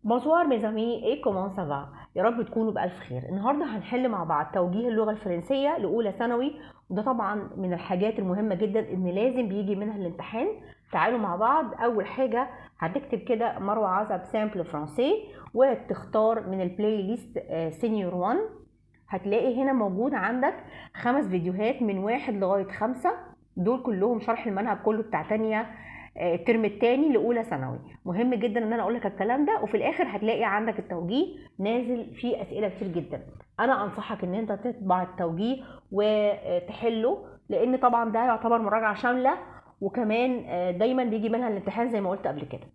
Bonsoir mes amis et comment ça va؟ يا رب تكونوا بألف خير. النهارده هنحل مع بعض توجيه اللغة الفرنسية لأولى ثانوي، وده طبعا من الحاجات المهمة جدا ان لازم بيجي منها الامتحان. تعالوا مع بعض. اول حاجة هتكتب كده مروة عزب simple français وتختار من ال playlist senior 1. هتلاقي هنا موجود عندك 5 فيديوهات من 1 لغاية 5، دول كلهم شرح المنهج كله بتاع تانية الترم الثاني لاولى ثانوي. مهم جدا ان انا اقول لك الكلام ده، وفي الاخر هتلاقي عندك التوجيه نازل فيه اسئلة كتير جدا. انا انصحك ان انت تطبع التوجيه وتحله، لان طبعا ده يعتبر مراجعه شاملة، وكمان دايما بيجي منها الامتحان زي ما قلت قبل كده.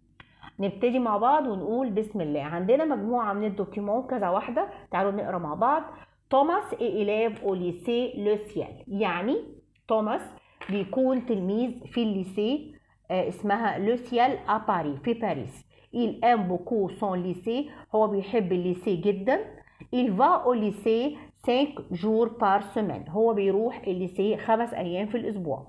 نبتدي مع بعض ونقول بسم الله. عندنا مجموعة من ال documents كذا واحدة، تعالوا نقرا مع بعض. Thomas est élève au lycée Le Ciel، يعني توماس بيكون تلميذ في ال lycée اسمها Le Ciel à Paris، في باريس. il aime beaucoup son lycée، هو بيحب ال lycée جدا. il va au lycée 5 jours par semaine، هو بيروح ال lycée 5 أيام في الأسبوع.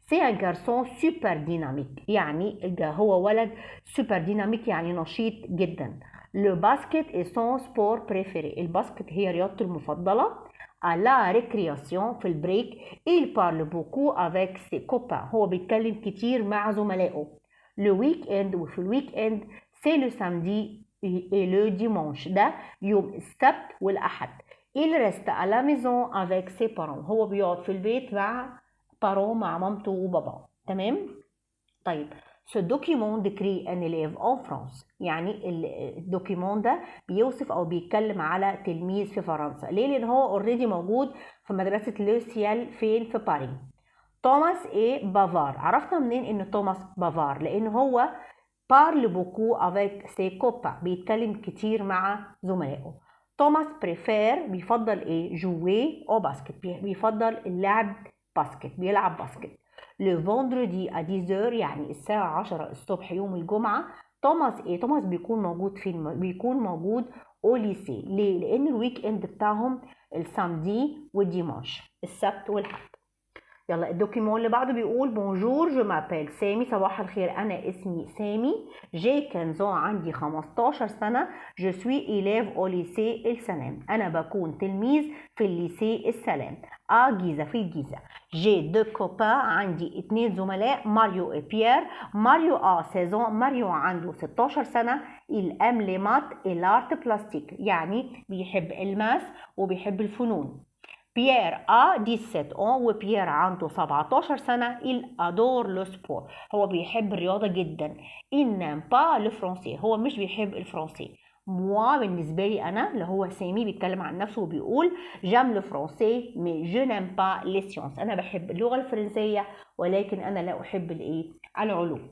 c'est un garçon super dynamique، يعني هو ولد super dynamique، يعني نشيط جدا. le basket est son sport préféré، ال basket هي رياضته المفضلة. à la récréation، في ال break، il parle beaucoup avec ses copains، هو بيتكلم كتير مع زملائه. le week-end، وفي ال week-end c'est le samedi et le dimanche، ده يوم السبت والأحد. il reste à la maison avec ses parents، هو بيقعد في البيت مع parents، مع مامته وباباه. تمام؟ طيب، ce document décrit un élève en France، يعني ال document ده بيوصف او بيتكلم على تلميذ في فرنسا. ليه؟ لان هو already موجود في مدرسة Le Ciel فين؟ في باريس. Thomas est bavard. عرفنا منين ان توماس bavard؟ لان هو parle beaucoup avec ses copains، بيتكلم كتير مع زملائه. Thomas préfère، بيفضل ايه؟ jouer au basket، بيفضل اللعب basket، بيلعب basket. le vendredi à 10، يعني الساعة 10 الصبح يوم الجمعة. توماس ايه؟ توماس بيكون موجود فين؟ بيكون موجود au lycée. ليه؟ لان ال week-end بتاعهم ال samedi وال dimanche، السبت والحد. يلا ال document اللي بعده بيقول bonjour، je m'appelle سامي، صباح الخير، انا اسمي سامي. j'ai 15، عندي 15 سنة. je suis élève au lycée السلام، انا بكون تلميذ في ال lycée السلام à Giza، في الجيزة. j'ai deux copains، عندي اتنين زملاء، Mario et Pierre. Mario a 16، ماريو عنده 16 سنة. il aime les maths et l'art plastique، يعني بيحب ال maths وبيحب الفنون. Pierre a 17 ans، وبيير عنده 17 سنة. il adore le sport، هو بيحب الرياضة جدا. il n'aime pas le français، هو مش بيحب الفرنسي. moi، بالنسبة لي أنا، اللي هو سامي بيتكلم عن نفسه وبيقول j'aime le français mais je n'aime pas les sciences، أنا بحب اللغة الفرنسية ولكن أنا لا أحب الإيه؟ العلوم.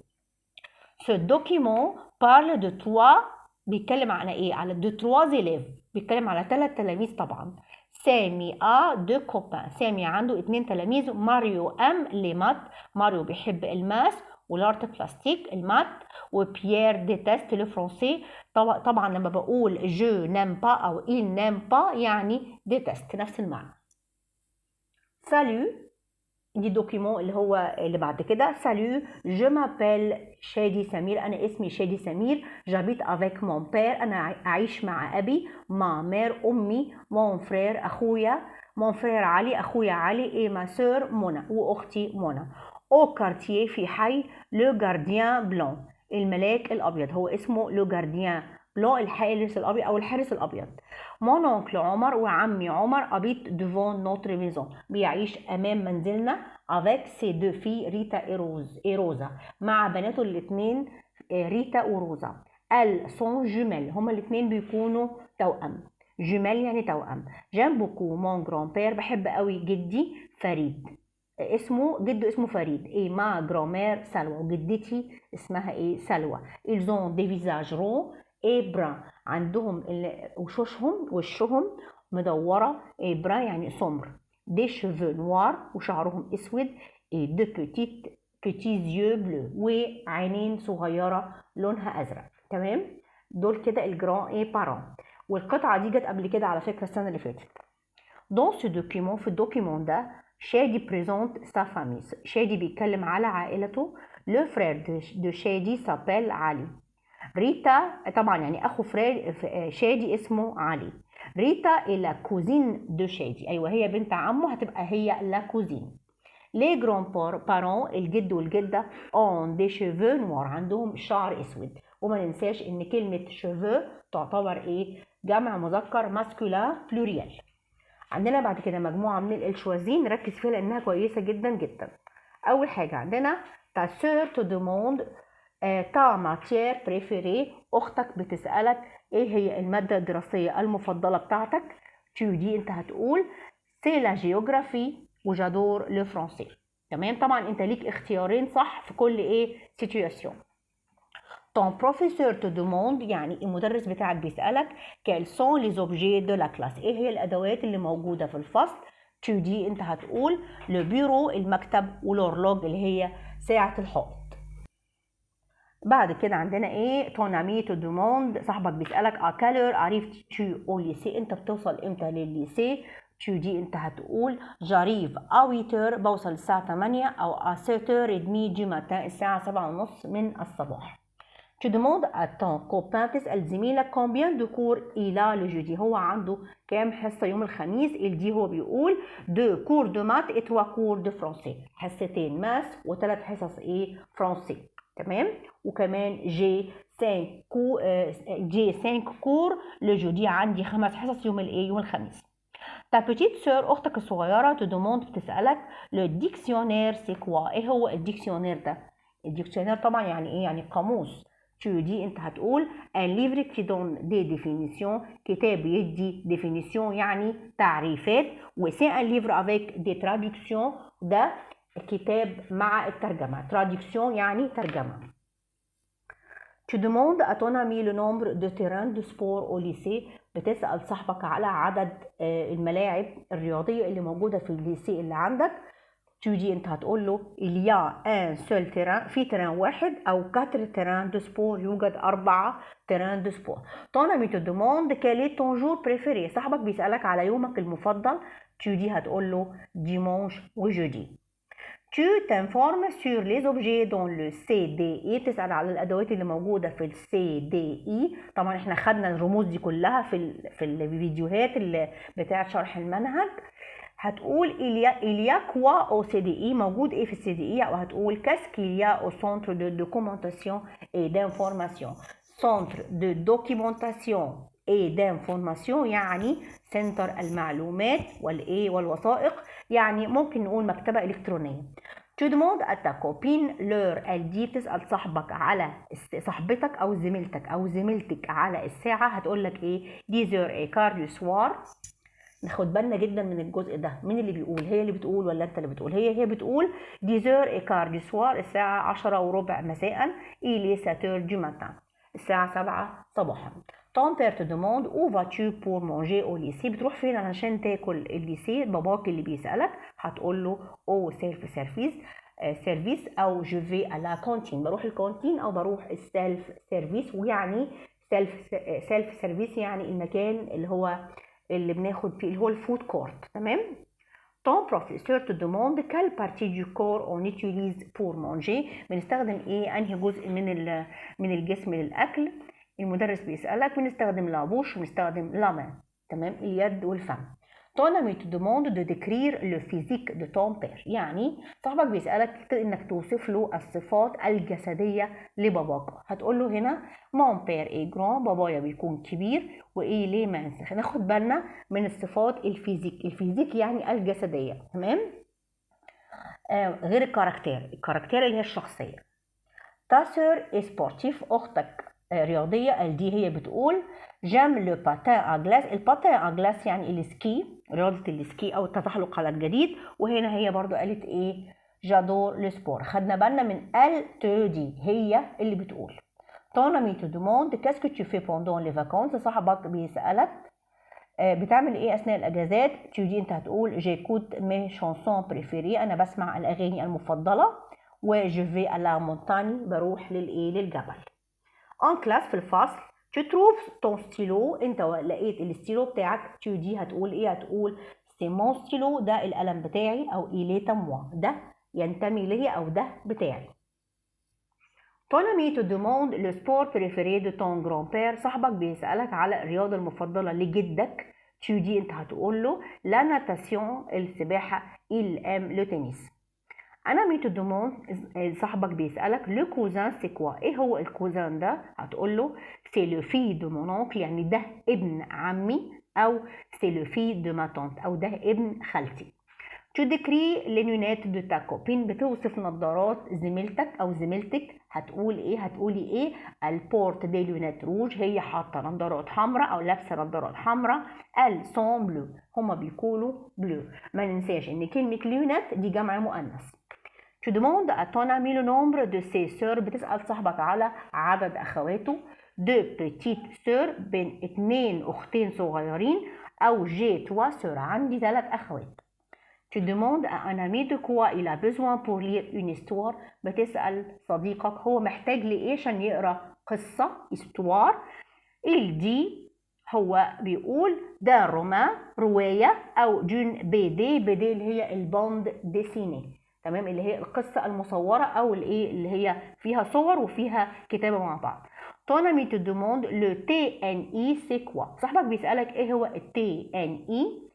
Ce document parle de trois، بيتكلم على إيه؟ على de trois élèves، بيتكلم على 3 تلاميذ طبعا. سامي a deux copains، سامي عنده 2 تلاميذ. Mario aime les maths، ماريو بيحب ال maths و l'art plastique، ال maths. وبيير déteste le français. طبعا لما بقول je n'aime pas او il n'aime pas يعني déteste، نفس المعنى. salut، دي document اللي هو اللي بعد كده. salut، je m'appelle شادي سمير، انا اسمي شادي سمير. j'habite avec mon père، انا اعيش مع ابي. ma mère، امي. mon frère، اخويا. mon frère علي، اخويا علي. et ma sœur منى، واختي منى. au quartier، في حي le gardien blanc، الملاك الابيض، هو اسمه le gardien blanc، الحارس الابيض او الحارس الابيض. mon oncle عمر، وعمي عمر، habite devant notre maison، بيعيش امام منزلنا، avec ses deux filles ريتا et Rose et روزا، مع بناته الاثنين ريتا وروزا. elles sont jumelles، هما الاثنين بيكونوا توأم، jumelles يعني توأم. j'aime beaucoup mon grand-père، بحب قوي جدي فريد، اسمه جده اسمه فريد. et ma grand-mère سلوى، وجدتي اسمها ايه؟ سلوى. ils ont des visages ronds et bruns، عندهم وشوشهم، وشهم مدورة، et bruns يعني سمر. des cheveux noirs، وشعرهم اسود. et de petits yeux bleus، وعينين صغيرة لونها ازرق. تمام، دول كده ال grands et parents. والقطعة دي جت قبل كده على فكرة السنة اللي فاتت. dans ce document، في ال document ده، شادي présente sa famille، شادي بيتكلم على عائلته. le frère de شادي s'appelle علي. ريتا طبعا يعني اخو شادي اسمه علي. ريتا est la cousine de شادي، ايوه هي بنت عمه، هتبقى هي la cousine. les grands-parents الجد والجدة ont des cheveux noirs، عندهم شعر اسود. وما ننساش ان كلمة cheveux تعتبر ايه؟ جمع مذكر masculin pluriel. عندنا بعد كده مجموعة من ال choisis نركز فيها لانها كويسة جدا جدا. اول حاجة عندنا ta sœur te demande ta matière préférée، اختك بتسالك ايه هي المادة الدراسية المفضلة بتاعتك. tu dis انت هتقول c'est la géographie و j'adore le français. تمام، طبعا انت ليك اختيارين صح في كل ايه situation. Ton professeur te demande يعني المدرس بتاعك بيسألك quels sont les objets de la classe، ايه هي الأدوات اللي موجودة في الفصل. tu dis انت هتقول le bureau المكتب و l'horloge اللي هي ساعة الحائط. بعد كده عندنا ايه ton ami te demande صاحبك بيسألك à quelle heure arrives-tu au lycée، انت بتوصل امتى للل lycée. tu dis انت هتقول j'arrive à 8 بوصل الساعة 8 او à 7h30 du matin الساعة 7:30 من الصباح. Tu demandes à ton copain تسأل زميلك combien de cours il a le jeudi، هو عنده كام حصة يوم الخميس. il dit هو بيقول deux cours de maths et trois cours de français، حصتين maths وثلاث حصص ايه français. تمام، وكمان j'ai 5 cours le jeudi، عندي 5 حصص يوم الايه يوم الخميس. Ta petite sœur أختك الصغيرة te demande بتسألك le dictionnaire c'est quoi، ايه هو ال dictionnaire ده؟ ال dictionnaire طبعا يعني ايه؟ يعني قاموس. tu dis انت هتقول un livre qui donne des définitions، كتاب يدي définition يعني تعريفات، و c'est un livre avec des traductions، ده كتاب مع الترجمة، traduction يعني ترجمة. Tu demandes à ton ami le nombre de terrains de sport au lycée، بتسأل صاحبك على عدد الملاعب الرياضية اللي موجودة في ال lycée اللي عندك. tu dis انت هتقول له il y a un seul terrain، في terrain واحد او quatre terrains de sport، يوجد 4 terrains de sport. ton ami te demande quel est ton jour préféré، صاحبك بيسألك على يومك المفضل. tu dis هتقول له dimanche و jeudi. Tu t'informes sur les objets dans le CDI، تسأل على الأدوات اللي موجودة في ال CDI. طبعا احنا خدنا الرموز دي كلها في الفيديوهات اللي بتاعة شرح المنهج. هتقول il y a quoi au CDI، موجود ايه في ال CDI، او هتقول qu'est-ce qu'il y a au centre de documentation et d'information. centre de documentation et d'information يعني center المعلومات والايه والوثائق، يعني ممكن نقول مكتبة إلكترونية. Tu demandes à ta copine l'heure، elle dit بتسأل صاحبك على صاحبتك أو زميلتك أو زميلتك على الساعة، هتقول لك إيه 10h15 du soir. ناخد بالنا جدا من الجزء ده، مين اللي بيقول؟ هي اللي بتقول ولا انت اللي بتقول؟ هي بتقول 10h15 du soir الساعة 10:15 مساء، il est 7h du matin الساعة 7 صباحا. Ton père te demande où vas-tu pour manger au lycée، بتروح فين علشان تاكل ال lycée؟ باباك اللي بيسألك، هتقول له au self service service او je vais à la cantine، بروح الكانتين او بروح ال self service. ويعني self service يعني المكان اللي هو اللي بناخد فيه اللي هو ال food court. تمام. Ton professeur te demande quelle partie du corps on utilise pour manger، بنستخدم ايه انهي جزء من الجسم للاكل؟ المدرس بيسألك بنستخدم la bouche وبنستخدم la main. تمام، اليد والفم. Ton ami te demande de décrire le physique de ton père، يعني صاحبك بيسألك انك توصف له الصفات الجسدية لباباك. هتقول له هنا mon père est grand، بابايا بيكون كبير، و il est mince. ناخد بالنا من الصفات ال physique، ال physique يعني الجسدية. تمام، غير ال caractère، ال caractère اللي هي الشخصية. Ta sœur est sportive، أختك رياضية. elle dit هي بتقول j'aime le patin à glace، ال patin à glace يعني ال ski، رياضة ال ski أو التزحلق على الجليد. وهنا هي برضو قالت إيه j'adore le sport. خدنا بالنا من elle te dit هي اللي بتقول. Ton ami te demande qu'est-ce que tu fais pendant les vacances، صاحبك بيسألك بتعمل ايه اثناء الاجازات. tu dis انت هتقول j'écoute mes chansons préférées، انا بسمع الاغاني المفضلة، و je vais à la montagne بروح للايه للجبل. En classe في الفصل tu trouves ton stylo، انت لقيت الستيلو بتاعك. tu dis هتقول ايه؟ هتقول c'est mon stylo، ده القلم بتاعي، او il est à moi، ده ينتمي ليا او ده بتاعي. Ton ami te demande le sport préféré de ton grand-père. صاحبك بيسألك على الرياضة المفضلة لجدك. Tu dis انت هتقول له la natation السباحة، il aime le tennis. Un ami te demande، صاحبك بيسألك le cousin c'est quoi، ايه هو ال cousin ده؟ هتقول له c'est le fils de mon oncle، يعني ده ابن عمي، او c'est le fils de ma tante، او ده ابن خالتي. Tu décris les lunettes de ta copine، بتوصف نظارات زميلتك او زميلتك، هتقول ايه؟ هتقولي ايه؟ elle porte des lunettes rouges، هي حاطه نظارات حمراء او لابسه نظارات حمراء. elles sont bleues، هما بيقولوا bleues. ما ننساش ان كلمه lunettes دي جمع مؤنث. Tu demandes à ton ami le nombre de ses sœurs، بتسأل صاحبك على عدد أخواته. Deux petites sœurs، بين اتنين أختين صغيرين، أو j'ai trois sœurs، عندي ثلاث أخوات. Tu demandes à un ami de quoi il a besoin pour lire une histoire، بتسأل صديقك هو محتاج لإيه عشان يقرأ قصة histoire. Il dit هو بيقول d'un roman رواية، أو d'une BD، BD اللي هي ال bande dessinée، تمام، اللي هي القصة المصورة أو الإيه اللي هي فيها صور وفيها كتابة مع بعض. Ton ami te demande le TNI c'est quoi، صاحبك بيسألك إيه هو ال TNI،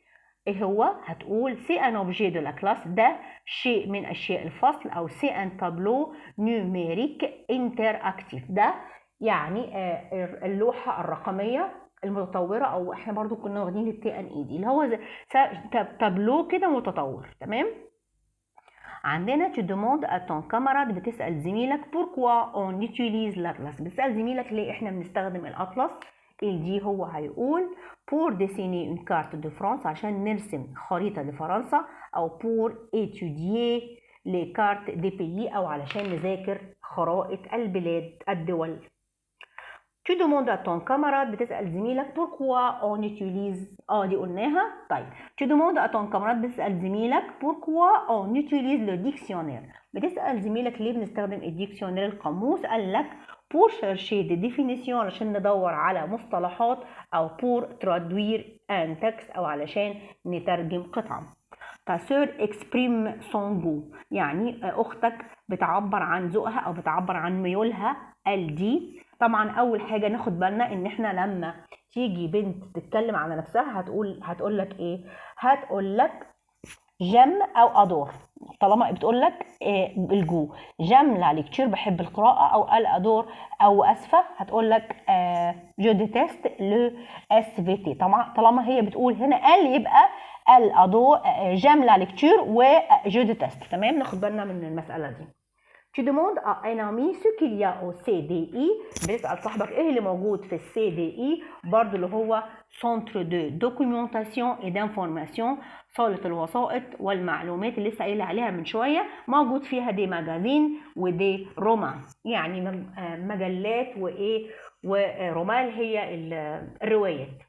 إيه هو؟ هتقول c'est un objet de la classe، ده شيء من أشياء الفصل، أو c'est un tableau numérique interactif، ده يعني اللوحة الرقمية المتطورة، أو إحنا برضو كنا واخدين ال TNI دي اللي هو تابلو كده متطور، تمام. عندنا tu demandes à ton camarade، بتسأل زميلك pourquoi on utilise l'atlas، بتسأل زميلك ليه احنا بنستخدم الأطلس. Il dit هو هيقول pour dessiner une carte de France، عشان نرسم خريطة لفرنسا، أو pour étudier les cartes des pays، أو علشان نذاكر خرائط البلاد الدول. Tu demandes à ton camarade، بتسأل زميلك pourquoi on utilise، دي قلناها. طيب tu demandes à ton camarade، بتسأل زميلك pourquoi on utilise le dictionnaire، بتسأل زميلك ليه بنستخدم ال dictionnaire القاموس. قال لك pour chercher des définitions، علشان ندور على مصطلحات، أو pour traduire un texte، أو علشان نترجم قطعة. Ta sœur exprime son goût، يعني أختك بتعبر عن ذوقها أو بتعبر عن ميولها. elle dit طبعا أول حاجة ناخد بالنا إن إحنا لما تيجي بنت تتكلم على نفسها هتقول لك إيه؟ هتقول لك j'aime أو adore، طالما بتقول لك ال goût. j'aime la lecture، بحب القراءة، أو elle adore، أو أسفة هتقول لك je déteste le SVT. طبعا طالما هي بتقول هنا elle يبقى elle adore، j'aime la lecture و je déteste، تمام. ناخد بالنا من المسألة دي. Tu demandes à un ami ce qu'il y a au CDI، بتسأل صاحبك ايه اللي موجود في ال CDI، برضو اللي هو Centre de Documentation et d'Information، صالة الوثائق والمعلومات اللي لسه قايله عليها من شوية، موجود فيها des magazines و des romans، يعني مجلات وايه و romans هي الروايات.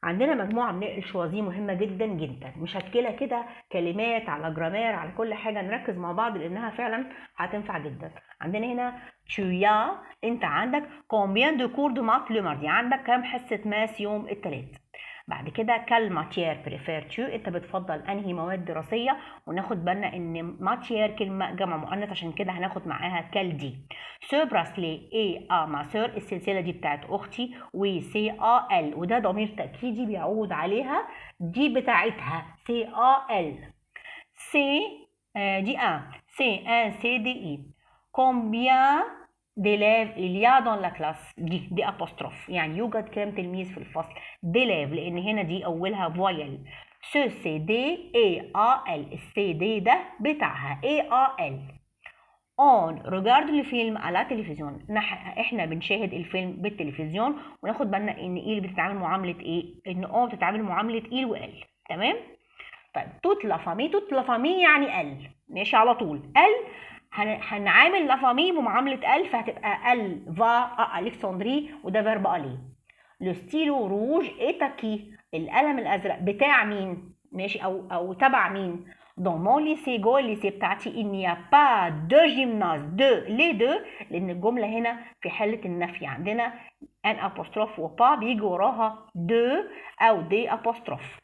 عندنا مجموعة من ال choisis مهمة جدا جدا، مشكلة كده كلمات على grammaire على كل حاجة، نركز مع بعض لأنها فعلا هتنفع جدا. عندنا هنا tu as، انت عندك combien de cours de maths le mardi، عندك كام حصة maths يوم الثلاث. بعد كده quelles matières préfères-tu، انت بتفضل انهي مواد دراسيه، وناخد بالنا ان matières كلمه جمع مؤنث عشان كده هناخد معاها quelles دي. ce bracelet est à ma sœur، السلسله دي بتاعت اختي، oui c'est à elle، وده ضمير تاكيدي بيعود عليها، دي بتاعتها c'est à elle. c'est دي un c'est un CDI. combien d'élèves il y a dans la classe، دي d apostrophe يعني يوجد كام تلميذ في الفصل. d'élèves لان هنا دي اولها voyelle. ce CD est à elle، ال CD ده بتاعها est à elle. on regarde le film à la télévision، احنا بنشاهد الفيلم بالتلفزيون، وناخد بالنا ان il بتتعامل معامله ايه؟ ان on بتتعامل معامله il و elle، تمام. طيب toute la famille، toute la famille يعني elle، ماشي على طول elle، هنعامل la famille بمعامله elle، فهتبقى elle va à Alexandrie وده verbe aller. le stylo rouge est à qui، القلم الازرق بتاع مين؟ ماشي او تبع مين؟ dans mon lycée، جوه ال lycée بتاعتي il n'y a pas de gymnase، de ليه de؟ لان الجمله هنا في حاله النفي، عندنا n apostrophe و pas بيجي وراها de او d apostrophe.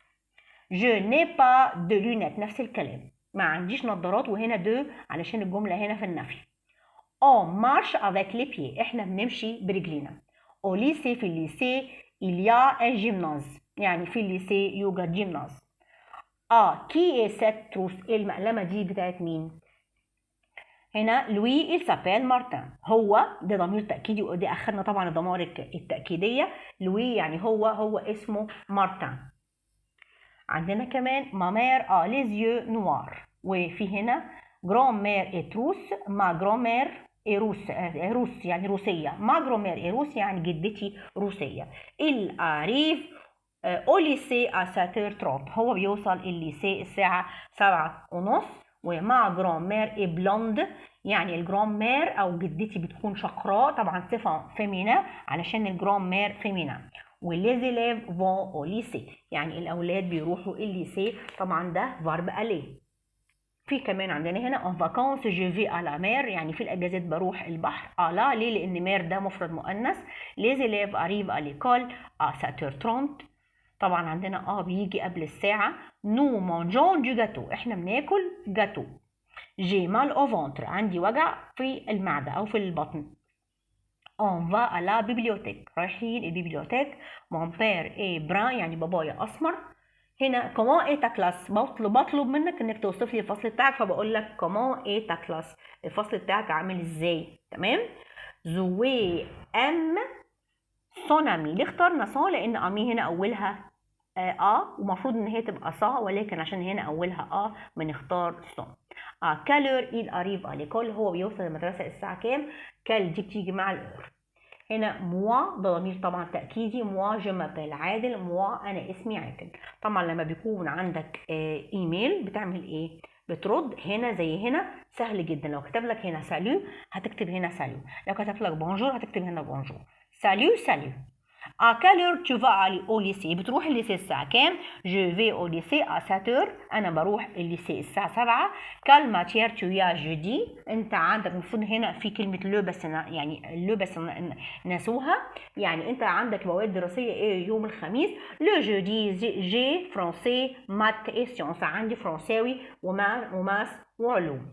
je n'ai pas de lunettes، نفس الكلام، ما عنديش نظارات، وهنا de علشان الجمله هنا في النفي. on marche avec les pieds، احنا بنمشي برجلينا. au lycée، في ال lycée il y a un gymnase، يعني في ال lycée يوجد gymnase. à qui est cette trousse، المقلمه دي بتاعت مين؟ هنا lui il s'appelle Martin، هو ده ضمير تأكيدي ودي اخرنا طبعا الضمائر التأكيدية. lui يعني هو اسمه مارتن. عندنا كمان ma mère a les yeux noirs، وفي هنا grand-mère est russe، ma grand-mère est russe، russe يعني روسية، ma grand-mère est russe يعني جدتي روسية. il arrive au lycée à 7h30، هو بيوصل ال lycée الساعة 7:30. و ma grand-mère est blonde، يعني ال grand-mère او جدتي بتكون شقراء، طبعا صفة féminin علشان ال grand-mère féminin. و les élèves vont au lycée، يعني الاولاد بيروحوا ال lycée، طبعا ده verbe aller. في كمان عندنا هنا en vacances je vais à la mer، يعني في الاجازات بروح البحر. à la ليه؟ لان mer ده مفرد مؤنث. les élèves arrivent à l'école à 7h30، طبعا عندنا بيجي قبل الساعة. nous mangeons du gâteau، احنا بناكل gâteau. j'ai mal au ventre، عندي وجع في المعدة أو في البطن. on va à la bibliothèque، رايحين ال bibliothèque. mon père est brun، يعني بابايا أسمر. هنا comment est ta classe، بطلب منك انك توصف لي الفصل بتاعك، فبقول لك comment est ta classe، الفصل بتاعك عامل ازاي. تمام. Zoé aime son ami، ليه اخترنا son؟ لان ami هنا اولها a ومفروض ان هي تبقى sa، ولكن عشان هنا اولها a بنختار son. à quelle heure il arrive à l'école، هو بيوصل المدرسة الساعة كام؟ quelle دي بتيجي مع ال heure. هنا moi ده ضمير طبعا تاكيدي، moi je m'appelle عادل، moi انا اسمي عادل. طبعا لما بيكون عندك ايميل بتعمل ايه؟ بترد هنا زي هنا، سهل جدا. لو كتب لك هنا salut هتكتب هنا salut، لو كتب لك bonjour هتكتب هنا bonjour. salut salut. À quelle heure tu vas aller au lycée؟ بتروح ال lycée الساعة كام؟ Je vais au lycée à 7h، أنا بروح ال lycée الساعة 7. Quelle matière tu as jeudi؟ أنت عندك المفروض هنا في كلمة le بس يعني le بس نسوها، يعني أنت عندك مواد دراسية إيه يوم الخميس؟ le jeudi j'ai français maths et sciences، عندي فرنساوي و maths وعلوم.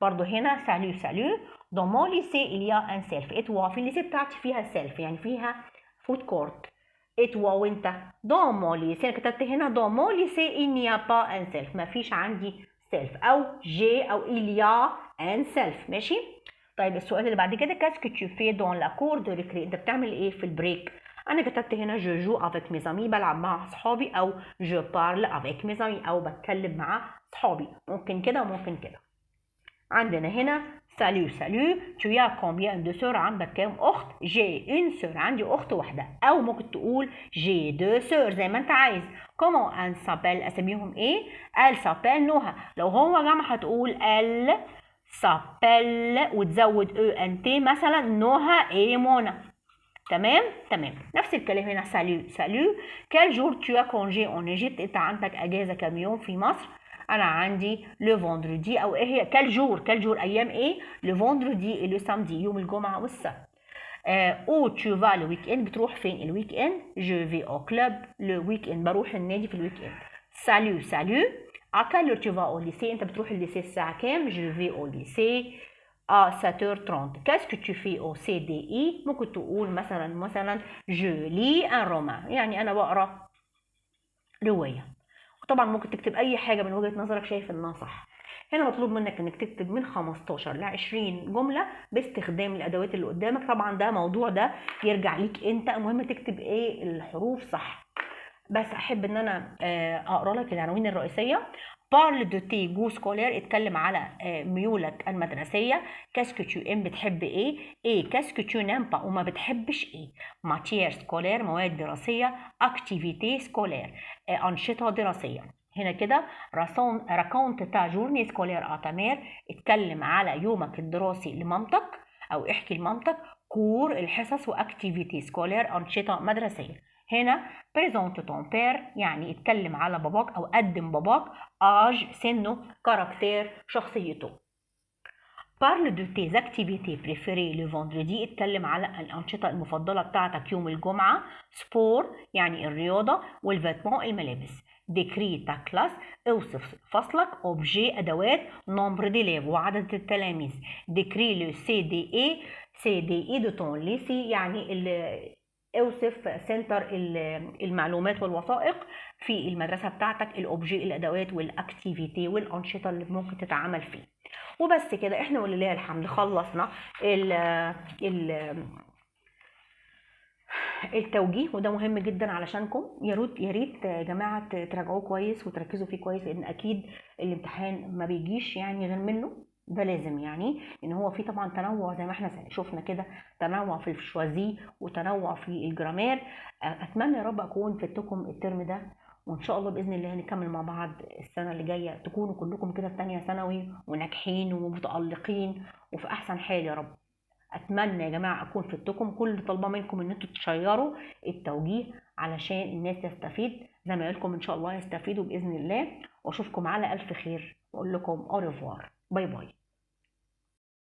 برضو هنا salut salut. Dans mon lycée il y a un self، et toi؟ في ال lycée بتاعتي فيها self يعني فيها food court. et toi وانت؟ dans mon lycée، انا كتبت هنا dans mon lycée il n'y a pas un self، ما فيش عندي self، او j'ai او il y a un self. ماشي. طيب السؤال اللي بعد كده qu'est-ce que tu fais dans la cour de récré، انت بتعمل ايه في ال break؟ انا كتبت هنا je joue avec mes amis، بلعب مع اصحابي، او je parle avec mes amis، او بتكلم مع اصحابي، ممكن كده وممكن كده. عندنا هنا salut salut. tu as combien de sœurs، عندك كام اخت؟ j'ai une sœur، عندي اخت واحدة، او ممكن تقول j'ai deux sœurs زي ما انت عايز. comment elles s'appellent، اساميهم ايه؟ elles s'appellent نهى. لو هو جمع هتقول elles s'appellent وتزود e n t، مثلا نهى et منى. تمام تمام. نفس الكلام هنا salut salut. quels jours tu as congé en Égypte، انت عندك اجازه كام يوم في مصر؟ انا عندي le vendredi، او ايه هي quels jours؟ quels jours ايام ايه؟ le vendredi le samedi، يوم الجمعة والسبت. où tu vas le week-end، بتروح فين ال week-end؟ je vais au club le week-end، بروح النادي في ال week-end. salut salut. à quelle heure tu vas au lycée، انت بتروح ال lycée الساعة كام؟ je vais au lycée à 7h30. Qu'est-ce que tu fais au CDI؟ ممكن تقول مثلا je lis un roman، يعني انا بقرا رواية. وطبعا ممكن تكتب اي حاجة من وجهه نظرك شايف انها صح. هنا مطلوب منك انك تكتب من 15 ل 20 جملة باستخدام الادوات اللي قدامك. طبعا ده موضوع ده يرجع ليك انت، المهم تكتب ايه الحروف صح. بس احب ان انا اقرا لك العناوين الرئيسية. parle de tes goûts scolaires، اتكلم على ميولك المدرسية. qu'est-ce que tu aimes، بتحب ايه؟ et qu'est-ce que tu n'aimes pas، وما بتحبش ايه؟ matières scolaires، مواد دراسية. activités scolaires، أنشطة دراسية. هنا كده raconte ta journée scolaire à ta mère، اتكلم على يومك الدراسي لمامتك او احكي لمامتك. cours الحصص و activités scolaires أنشطة مدرسية. هنا présente ton père، يعني اتكلم على باباك او قدم باباك. âge سنه، caractère شخصيته. parle de tes activités préférées le vendredi، اتكلم على الأنشطة المفضلة بتاعتك يوم الجمعة. sport يعني الرياضة، وال vêtements الملابس. décris ta classe، اوصف فصلك، objets ادوات، nombre d'élèves وعدد التلاميذ، décris le CDI CDI de ton lycée، يعني اوصف center المعلومات والوثائق في المدرسة بتاعتك، ال objets الادوات وال activités والانشطه اللي ممكن تتعمل فيه. وبس كده احنا ولله الحمد خلصنا ال ال التوجيه، وده مهم جدا علشانكم. يا ريت يا ريت يا جماعة تراجعوه كويس وتركزوا فيه كويس، لان اكيد الامتحان ما بيجيش يعني غير منه، ده لازم يعني ان هو في طبعا تنوع زي ما احنا شفنا كده، تنوع في ال choisis وتنوع في ال grammaire. اتمنى يا رب اكون فدتكم الترم ده، وان شاء الله باذن الله نكمل مع بعض السنة اللي جاية، تكونوا كلكم كده في تانية ثانوي وناجحين ومتالقين وفي احسن حال يا رب. اتمنى يا جماعة اكون فدتكم. كل طالبه منكم ان انتوا تشيروا التوجيه علشان الناس تستفيد، زمايلكم ان شاء الله يستفيدوا باذن الله. واشوفكم على الف خير، واقول لكم au revoir، bye bye.